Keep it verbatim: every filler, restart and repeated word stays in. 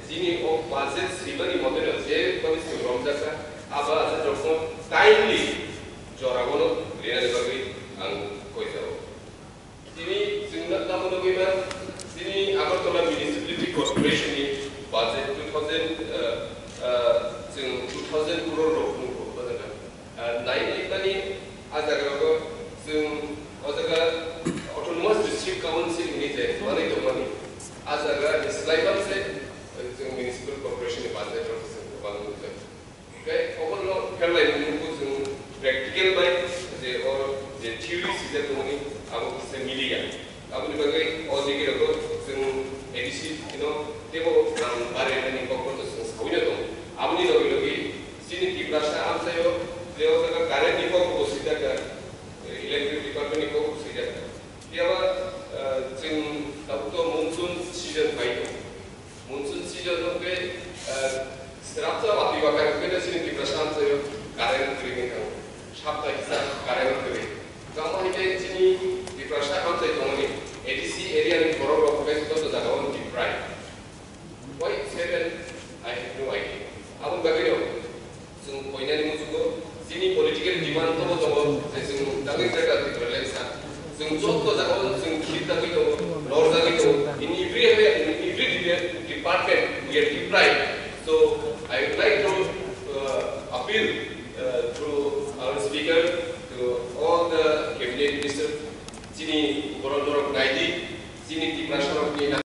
Chini o budget swimani mote no je bani swrwng romjak kha, abo budget rokno timely jorao no rinani bagwi ang koi jao. Chini chwng na tamo nugwi man, chini Agartala Municipality Corporation ni budget two thousand, uh, uh, chwng two thousand crore rok nungkho, bajak kha. Ah, nai ni bani a jaga o chwng o jaga Autonomous District Council ni je manwi tongmani a jaga ni slai bam se chwng Municipal Corporation ni budget rok chwng kwbang nukjak. Hwnkhe obo no pherlai nukgo chwng practical bai je o je theory sijak tongmani abo kisa miliya. Aboni bagwi o digi rogo chwng A D C no tebo ang bari nani kokno chwng sawi no tong. Aboni logi logi chini Tiprasa amchaio je o jaga current ni kok bo swijak kha, electric department ni kok bo swijak kha. Phiya ba, eh, chwng tabuk to monsoon season pai tong. Monsoon season hwnkhe, eh, srapsa watwi bakar hwnkhe chini Tiprasa amchaio current kwrwi wngkha. Sapta kisa current kwrwi. Tamo hai khe chini Tiprasa amchai tongmani A D C area ni borok rok hwnkhe joto jaga o deprive. Why seven? I have no idea. Aboni bagwi no chwng koinani muchungo chini political demand tobo tongo, je chwng dagwi jaga Tipraland sa. Chwng joto jaga o chwng khir dagwi tongo, lor dagwi tongo. In every area, in every de-, department, we are deprived. So I would like to, uh, appeal, uh, through our speaker to all the cabinet ministers, chini borok norok naidi, chini Tiprasa rokni